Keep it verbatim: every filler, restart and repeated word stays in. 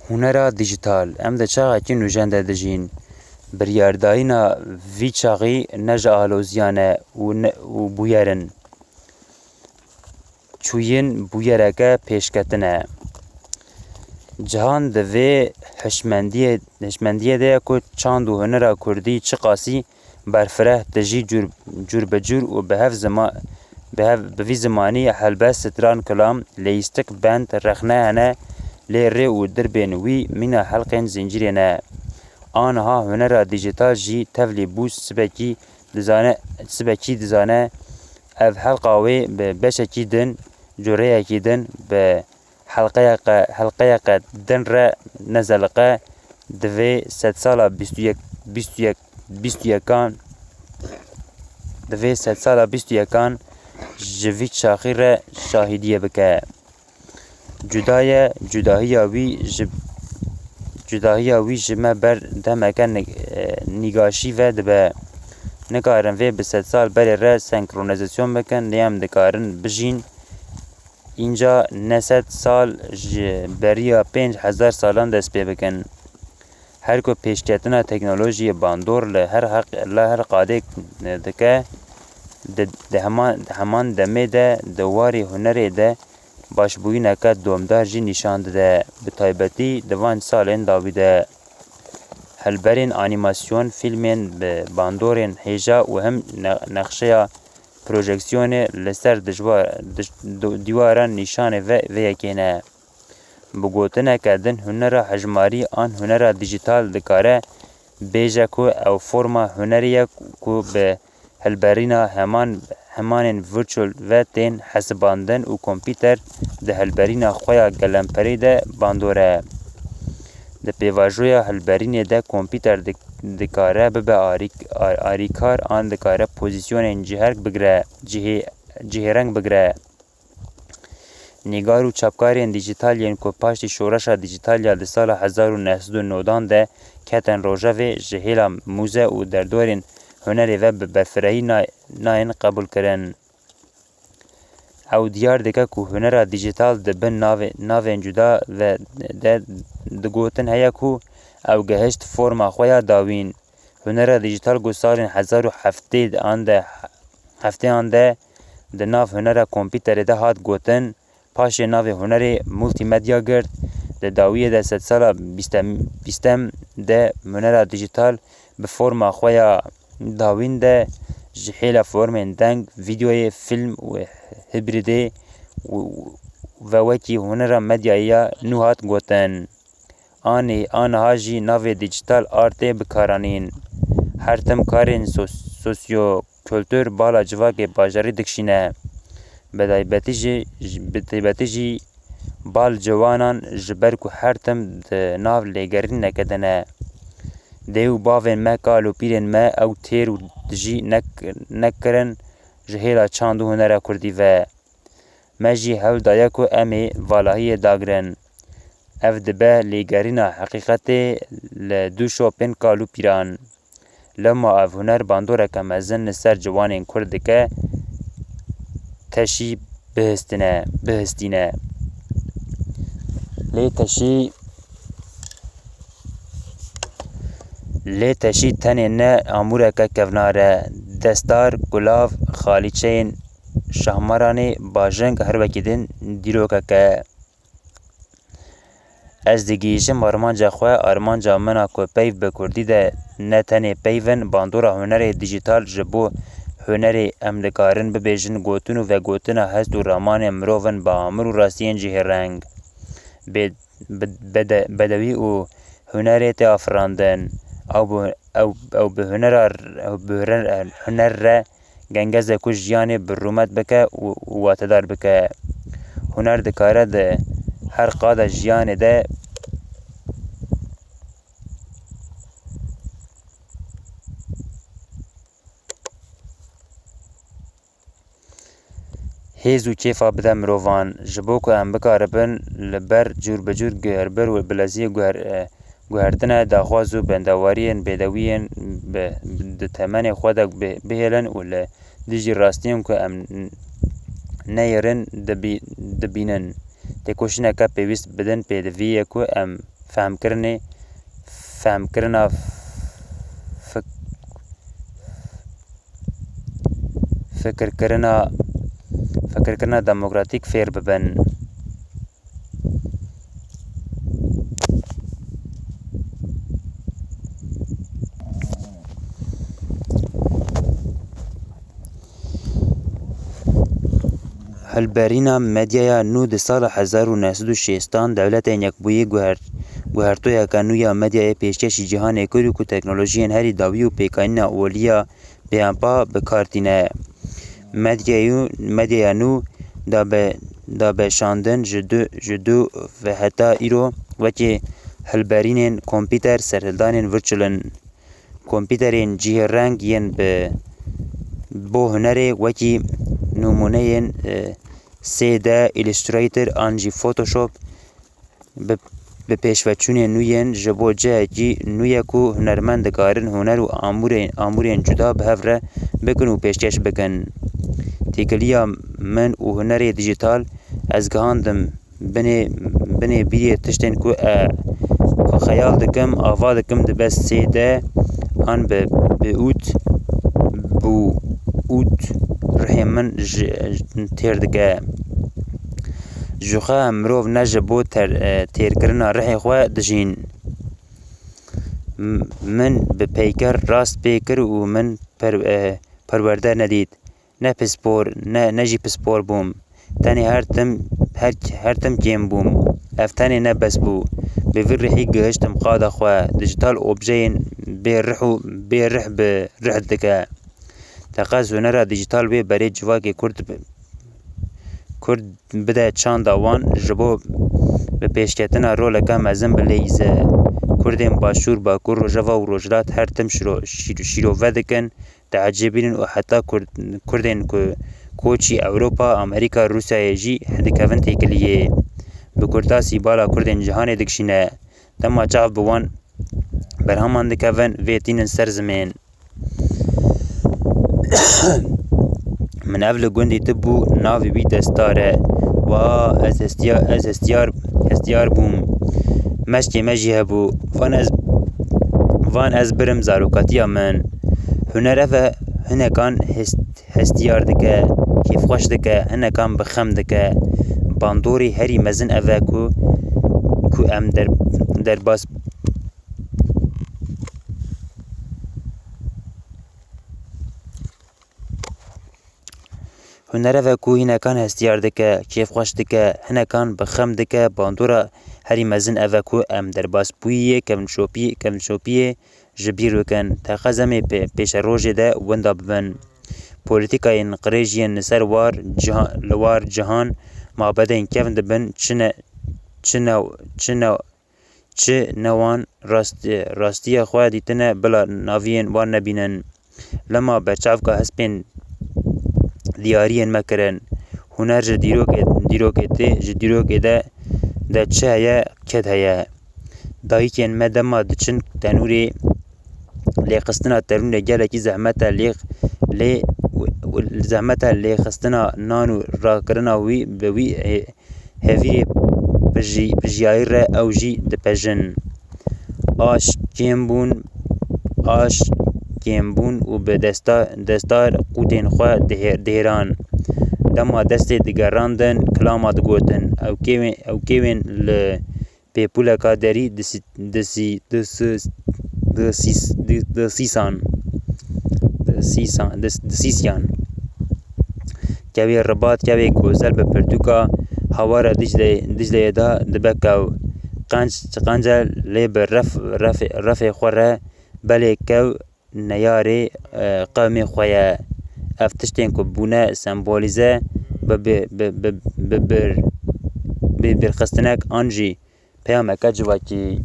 Hunera dîjîtal, em di çaxekî nûjen de dijîn. Biryardayîna vî çaxî ne ji aloziyan e û ne, û bûyer in. Çûyîn bûyereke pêşketin e. Cihan di vê hişmendiyê, hişmendiyê de ye ku çand û hunera kurdî çiqasî berfireh, tijî cûr, cûr bi cûr û bi hev zima-, bi hev, bi vî zimanî helbest, stran, kilam, leyîstik, bend, rexne hene, lê rê û dirbên wî mîna helqên zincîrê ne. Aniha hunera dîjîtal jî tevlî bû, sibekî dizane, sibekî dizane ev helqa wê bi beşekî din, cureyekî din, bi helqeyeke, helqeyeke din re nezeliqe, divê sedsala bîst û yek, bîst û yek, bîst û yekan, divê sedsala bîst û yekan ji vî çaxî re şahîdiyê bike. Cuda ye, cudahiya wî ji, cudahiya wî ji me ber demeke ni-, e, nîgaşî ve dibe. Nikarin vê bi sedsal berê re senkronîzasyon bikin, lê em dikarin bijîn. Înca ne sed sal ji beriya pênc hezar salan dest pê bikin. Her ku pêşketina teknolojiyê bandor li her heq-, li her qadê dike, di, di heman, di heman demê de di warê hunerê de başbûyîneke domdar jî nîşan dide, bi taybetî di van salên dawî de. Helberên anîmasyon, fîlmên bi bandorên hêja û him ne-, nexşeya projeksiyonê li ser dijwa-, dij-, du-, dîwaran nîşanê ve, vê yekê ne. Bi gotineke din, hunera hejmarî an hunera dîjîtal dikare bêje ku ew forma hunerê ye ku bi hilberîna heman, hemanên virtual ve tên hesibandin û kompîter di hilberîna xwe ya gelemperî de bandor e. Di pêvajoya hilberînê de kompîter dik-, dikare bibe arîk-, ar-, arîkar an dikare pozîsyonên cihêrk bigire, cihê-, cihêreng bigire. Nîgar û çapkarên dîjîtal yên ku paştî şoreşa dîjîtal ya di sala hezar û neh sed û newdan de ketin rojevê, ji hêla mûze û derdorên hunerê ve bi berfirehî na-, nayên qebûlkirin. Ew diyar dike ku hunera dîjîtal di bin navê-, navên cuda ve de digotin heye ku ew gehişt forma xwe ya dawîn. Hunera dîjîtal ku salên hezar û heftê an de, heftêyan de di nav hunera kompîterê de hat gotin, paşê navê hunerê multîmedya girt. Di dawiyê de sedsala bîstem, bîstem de hunera dîjîtal bi forma xwe ya dawîn de ji hêla formên deng, vîdeoyê, fîlm û hibridê û, ve wekî hunera medyayê ya nû hat gotin. Anî, aniha jî navê dîjîtal artê bikaranîn. Her tim karên sos-, sosyokultur bala civakê bajarî dikişîne. Bi taybetî jî, bi taybetî jî bal ciwanan, ji ber ku her tim di nav lêgerîneke de ne. Dê û bavên me, kal û pîrên me ew têr û dijî nek-, nekirin ji hêla çand û hunera kurdî ve. Me jî hewl daye ku em ê valahiyê dagirin. Ev dibe lêgerîna heqîqetê li dû şopên kal û pîran. Lewma ev huner bandoreke mezin li ser ciwanên kurd dike, teşî bihistine, bihistîne. Lê teşî, lê teşî tenê ne amûreke kevnar e. Destar, kulav, xalîçeyên Şahmaranê, bajeng, her wekî din dîrokeke. Ez digihîjim armanca xwe, armanca min a ku peyv bi kurdî de ne tenê peyv in, bandora hunerê dîjîtal ji bo hunerê em dikarin bibêjin gotin û vegotina hest û ramanên mirov in bi amir û rastiyên cihêreng. Bê-, bi-, bede-, bedewî û hunerê tê afirandin. Ew bi, ew, ew bi hunera r-, ew bi huner, huner re gengezê ku jiyanê bi rûmet bike û, û watedar bike. Huner dikare di her qada jiyanê de hêz û kêfa bide mirovan, ji bo ku em bikaribin li ber cûr bi cûr guherbir û bileziyê guher-, e, guhertine, daxwaz û bendewariyên bêdewiyên bi, di temenê xwe de bi-, bihêlin û li dijî rastiyên ku em n-, neyêrin dibî-, dibînin, têkoşîneke pêwîst bidin pêdiviyê ku em fehmkirinê, fehmkirina fik-, fikirkirina, fikirkirina demokratîk fêr bibin. Hilberîna medyaya nû di sala hezar û neh sed û şêstan Dewletên Yekbûyî guher-, guhertoyeke nû ya medyayê pêşkêşî cîhanê kir û ku teknolojiyên herî dawî û pêkanîna olî ya bêhempa bi kar tîne. Medyayû-, medyaya nû dabe-, dabeşandin ji du, ji du ve heta îro wekî hilberînên kompîter, serhildanên virtual in. Kompîterên cihêreng yên bi, bo hunerê wekî nimûneyên, e, sê D, Illustrator an jî Photoshop bi, bi pêşveçûnên nû yên ji bo cihekî nû ye ku hunermend dikarin huner û amûrên, amûrên cuda bi hev re bikin û pêşkêş bikin. Têkiliya min û hunerê dîjîtal ez gihandim binê, binê bîrê tiştên ku e, ku xeyal dikim, ava dikim dibe sê D an bi, bi ût, bû ût rihê min ji, têr dike. Ji xwe mirov ne ji bo ter-, e, têrkirina rihê xwe dijîn. M-, min bi peyker rast pê kir û min per-, e, perwerde nedît. Ne pispor, ne, ne jî pispor bûm. Tenê her tim, her, her tim kêm bûm. Ev tenê ne bes bû. Bi vî rihî gihiştim qada xwe. Dijital objeyên bê rih û bê rih bi rih dike. Teqez hunera dijital wê berê civakê Kurd bi-, Kurd bide çanda wan ji bo bi pêşketina roleke mezin bi leyîze. Kurdên Başûr, Bakur, Rojava û Rojhilat her tim şiro-, şîr-, şîrove dikin, diecibînin û heta Kurd-, Kurdên ku koçî Ewropa, Amerîka, Rûsyayê jî dikevin têkiliyê. Bi kurtasî bala Kurdên cîhanê dikişîne. Dema çav bi wan berhaman dikevin, vê tînin ser zimên. Min ev li gundî tibû, navê wî Destar e. Wa ez hestiya-, ez hestiyar, hestiyar bûm. Meşkê me jî hebû. Van ez, van ez birim zarokatiya min. Huner ev e, hinekan hest-, hestiyar dike, kêfxweş dike, hinekan bi xem dike. Bandorê herî mezin ev e ku, ku em der-, derbas Huner ev e ku hinekan hestiyar dike, kêfxweş dike, hinekan bi xem dike, bandora herî mezin ev e ku em derbasbûyiyê kevnşopî-, kevnşopiyê ji bîr bikin. Teqez em ê pê-, pêşerojê de winda bibin. Polîtîkayên qirêj yên li ser war ciha-, li war cihan mabedên kevn dibin, çi ne, çi ne, çi ne, çi ne wan rast-, rastiya xwe dîtine, bila naviyên wan nebînin. Lema berçavka hespên diyariyên me kirin. Huner ji dîrokê, dîrokê tê, ji dîrokê de, de çi heye, ked heye. Dayikên me dema diçin tenûrê, lêxistina tenûrê gelekî zehmet e, lêx-, lê, zehmet e lêxistina nan û rakirina wî bi wî hê-, hêvîrê pijî-, pijiyayî re ew jî dipejin. Aş kêmbûn, aş kêmbûn û bi desta-, destar qûtên xwe dihê-, dihêran. Dema destê digerandin, kilama digotin. Ew kêwên, ew kêwên li pêpûleka derî disî-, disî-, disîs-, disîs-, di-, disîsan. Disîsan, dis-, disîsyan. Kevê Ribat, kevê Gozel bi pirtûka hawara Dicleyê, Dicleyê de dibe kew. Qenc, qenc e lê bi ref, refê, refê xwe re belê kew neyarê, e, qewmê xwe ye. Ev tiştên ku bûne sembolîze bi, bi, bi, bi, bi bir, bi birxistinek an jî peyameke civakî.